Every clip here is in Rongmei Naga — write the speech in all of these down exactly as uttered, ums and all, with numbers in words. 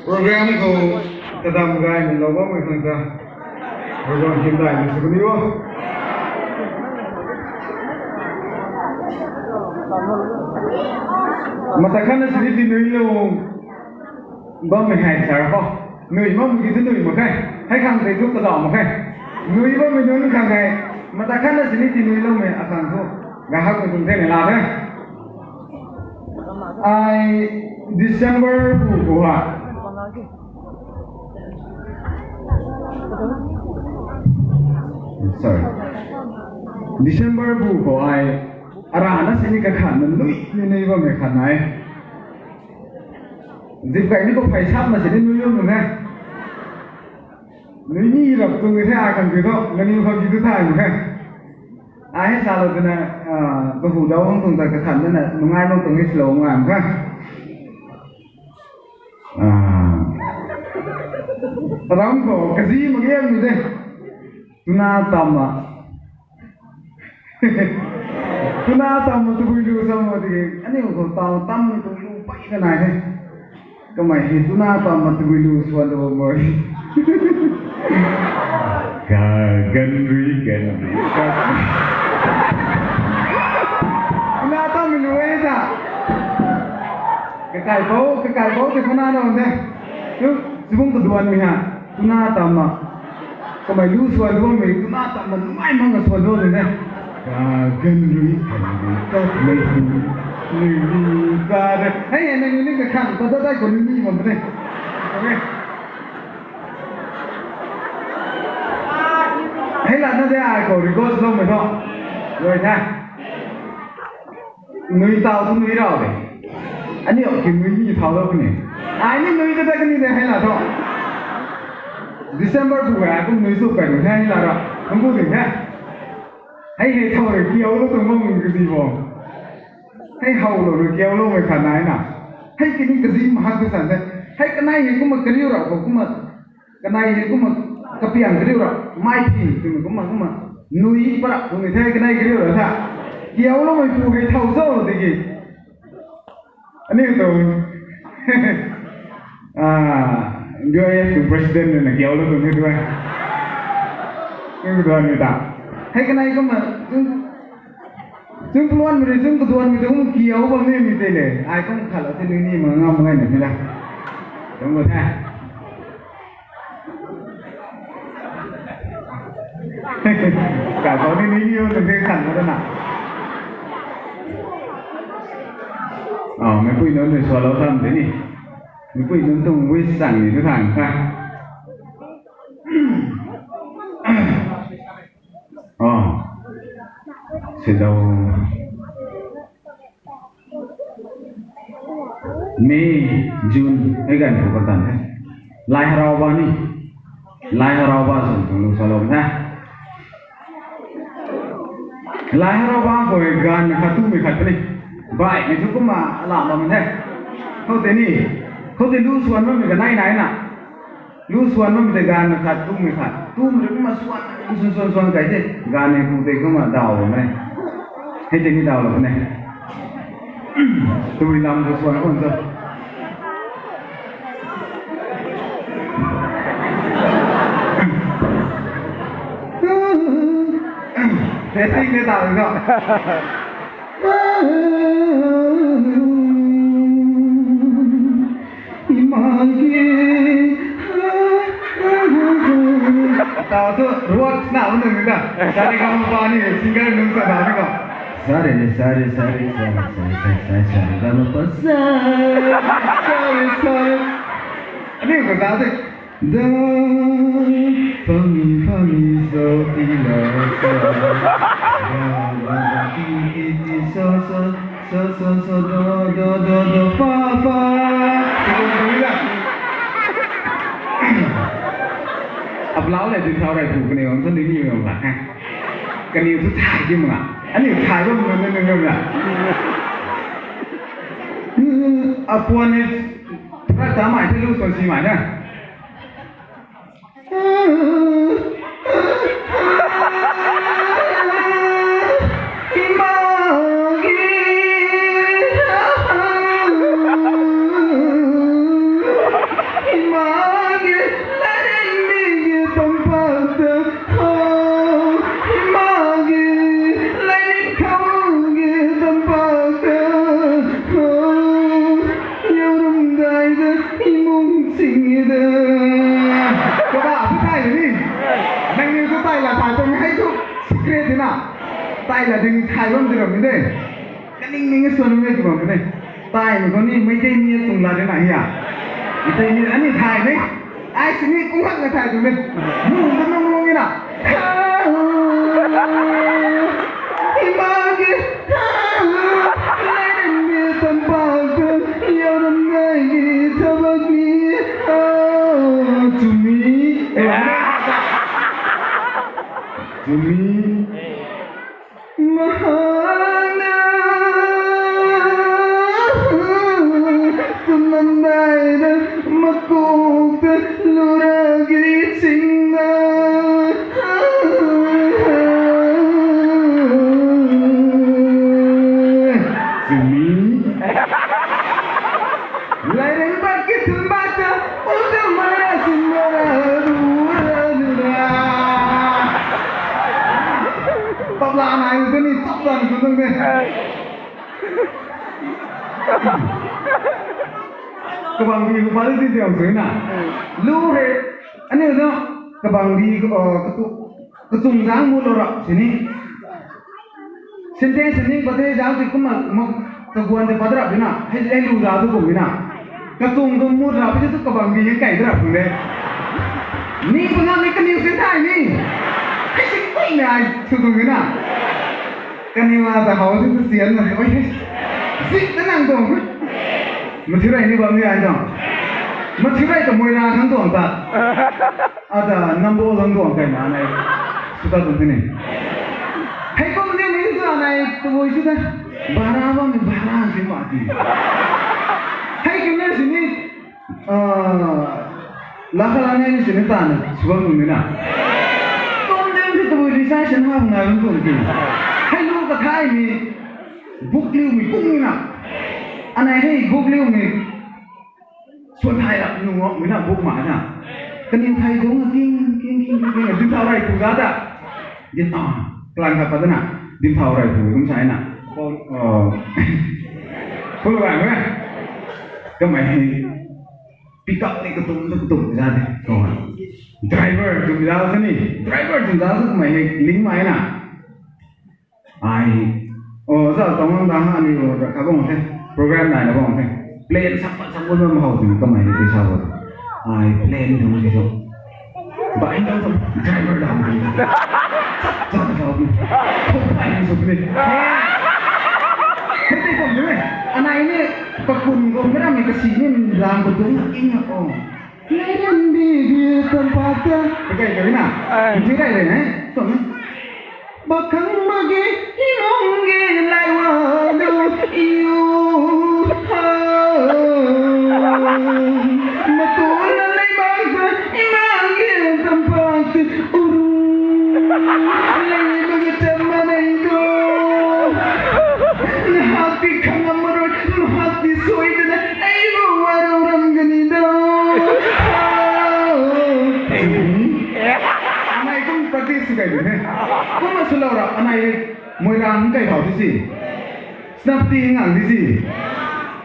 Program khou kadam gaymei lou bammei khang ta program hymdaihmei sw kaniw o. Mata khatna sini ti nui lou bammei hei sa ra khou, nui bammei ki tu nui mak khe. Hei khang tei thu kazauh mak khe. Nui bammei nunc khang hei mata khatna sini ti nui loumei akhang thu gahakmei tuang the ni la the. Ai December bu khou ha. Sorry. December bu khou ai arana sini kakhan na nui nui nui bammei khat nai. Zip kai ni khou phey sap na sini nui lou nung he. Nui ni rap tu nui the a kan tu tho, nani khou ki tu thay nung he. Ai hei salou twna, kahu dau hang tuang ta kakhan na nungai mak tuang ni slow ngai mak kha. Ram khou kazi mak ge mi de. Tuna tamna. Tuna tamna tabui lu sam ma tiki aniu khou tau tam tu lu pey na nai the. Kamei hei tuna tamna tabui lu swan tu mo. Ka gan rui gan rui ka. Tuna tamna lu e ta. Kakai bou, kakai bou tei khana na de. Tu, sibung kaduanmei ha. Tuna tamna. Kamei lu swan tu bammei tuna tamna nungai mak na swan tu de. Ka gan rui gan rui ka mei tu. Rui rui ka de. Hei, hei, nang ni kakhan, ta ta ta khou ni ni bam de. Okay. Hei la na de ai khou request loumei tho. Rui the. Nui tau tu nui rau de. Aniu ki nui ni thau lou kani. Ai ni nui ta ta kani de hei la tho. December bu ga kum nui su kai nung hei la ra. Nung bu ding he. Hei hei thau rui kiau lou tuang bam kazi bo. Hei hau lou rui kiau loumei khat nai na. Hei kini kazi mahak tu san de. Hei kanei hei kumna kariu rau khou kumna. Kanei hei kumna kapiang kariu ra, mai phi twmei kumna kumna, nui para twmei the kanei kariu ra tha. Kiau loumei pu hei thau cho tiki. Aniu tu, ah, B I F tu president na kiau lou twmei tu e. Aniu tu aniu ta. Hei kanei kumna, chung, chung kaluanmei rui chung kaduanmei tu kum kiau bam nimei tei le. Ai kum khat lou tei nui ni ma ngam ngai na tei la. Chung ko the. Kaibou ni ni ni o nung the khan ko na. Oh, meipui nunc nui swalou tham de ni. Meipui nunc tuang wish sang ni tu than kha. Oh. Sidau. May, June, hei ganv khou katan the. Lai Harau ba ni. Lai Harau ba swn tuang lu salou the. Lai Harau ba khou ganv khat tumei khat puni. Baihmei thu kumna alam bam the. Khoutei ni. Khoutei lu swan bammei kanei nai na. Lu swan bammei tei ganv khat tumei khat. Tumei rui kumna swan, swan, swan, swan kai the. Ganv ni pu tei kumna daw bam e. Hei tei ni daw lou ne. Tumei lam khou swan khwan cho. Testing ne daw lou. Tau tu ruak na nung ta. Sa re ga ma pa ni singer nunc sa na ni ko. Sa re ni sa re sa re sa re sa re sa re sa re ga ma pa sa. Sa re sa re. Ani ko ta te. Da, fa mi fa mi so ti la sa. Da, da, da, ti, ti, ti, sa, sa, sa, sa, sa, da, da, da, da, fa, fa. Aplau le dui thau rai pu kaniw ang thon ni ni yong la ha. Kaniw thu thai di mak. Ani thai bam na na na na. Apuan ni thai ta mai thai lu son si mai na. Imung sing de. Kaba, tu thay ni. Nangniw tu thay la thay tuang hei tu. Secret na. Thay la ding thay bam di ram de. Kaning ning suan ni tu bam ni. Thay ni ko ni, Meitei ni tung la de na hia. Meitei ni ani thay ni. Ai sini kung hak na thay tu ni. Mung da mung mung ni na. Imang ge, lairim mi tampakta, yaram nai gi thabak ni, ah, chumi. Chumi. Mahana, tunan daina, makukta, lura gi chingna. Chumi. Lairim bak ki thun bak ta, ulta mara sin mara, lura, lura. Tabla nai tu ni, tabla ni tu ni. Kabang di ko pali di diang tu na. Lu he, ani na, kabang di ko, katu, kachung zang mu lo ra, sini. Sentence sini, pate zang ti kumna, mo, kaguan te padrap di na, hei, hei lu za tu kum di na. Kachung tu mu ra, pate tu kabang di hei kai drap tu le. Ni puna ni kaniw sin thai ni. Hei sin kai na, ai, tu kum di na. Kaniw a ta hau tu tu sian na, oi. Zik ta nang tuang. Mathiu rei ni bam ni ai tuang. Mathiu rei ta mui ra nang tuang ta. Ata nambo lang tuang kai na nai. Suta tuang tini. Hei kum ni ni tu nai tu boi suta. Bara bam ni bara si ma ti. Hei kum ni sini. Ah, lakha la nai ni sini ta na. Suba kum ni na. Kum ni tu tu boi research na hau nai bam tuang ti. Hei lu ka thai ni. Buk liu mi kum ni na. Anai hei buk liu mi. Suan thai rap nung o, mi na buk ma na. Kaniw thai dungc na king, king, king, king, king, dinthau rei tu za ta. Din, ah, kalan khat pat na. Dinthau rei tu kum sai na. Ko, oh. Ko lo rai mo. Kamei hei pick up ni katum, katum za de. Ko. Driver tu za sa ni. Driver tu za sa kamei hei ling mai na. Ai, oh, za tong lang da ha ni lo, ka bang the. Program nai na bang the. Plane sak pat sak pat bam hau tu kamei ni sa bo. Ai, plane dong ni so. Bai dong so, driver dong ni. Sa sa ni. Ko bai ni so ni. Hei, hei, ko ni. Anai ni, pakun ko mera mi kasi ni lam ko dong na king na ko. Lairim bi gi tampakta. Pakai kari na. Ai. Hindi rai rai na. Tuang. Bakhang magi imung gi laiwa du iu ha. Matuna lai bangta imang gi tampakta uru. Lai bangta manai du. Nahati khangam maroi, nahati soi dana. Ei bu waro ram gani da. Anai kum practice kai du he. Kum ma sula ra anai moi ram kai thau di si. Snap ti ngang di si.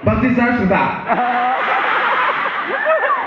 Baptist church ta.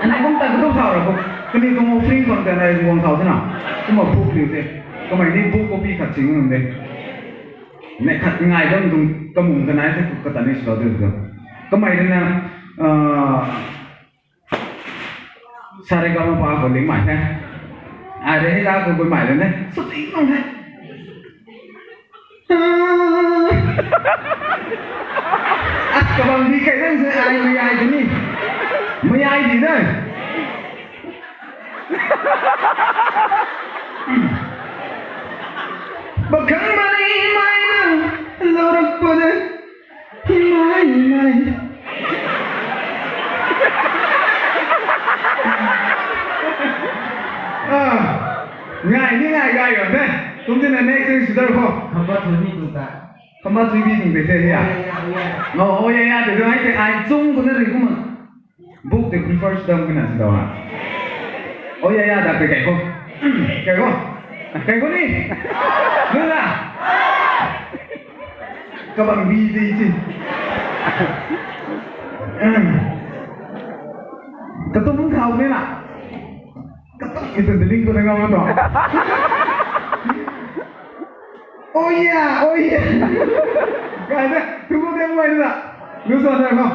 Anai kum ta kum thau ra kum. Kani kum offering kum ta anai kum thau di na. Kum ma book liu te. Kamei ni book copy khat sing nung de. Neih khat ngai dam tuang kamung kanai the kata ni sw de tu. Kamei rui na, ah, sa re ga ma pa khou ling mai the. Ai rui hei la khou bui mai rui ne. Sw ting nung the. Ah, kabang di kai dam se ai mei ai di ni. Mei ai di na. Bakhang mani mai na, lorak pada, mai mai. Ah, ngai ni ngai gai gan the. Kum tina next thing sudar ho. Khamba thuni tu ta. Khamba thuni tu te the ya. Oh, oh, ya, ya, de, de, ai te, ai chung ko na ri kum. Book the prefer sdam kina sdam ha. Oh, ya, ya, da, kai ko. Kai ko. Kai ko ni. Dula. Kabang bi ti chi. Katuang thau ni na. Katuang itu deling tu na ngam tu. Oh yeah, oh yeah. Guys, eh, tu mo de mo na. Lu sa na ko.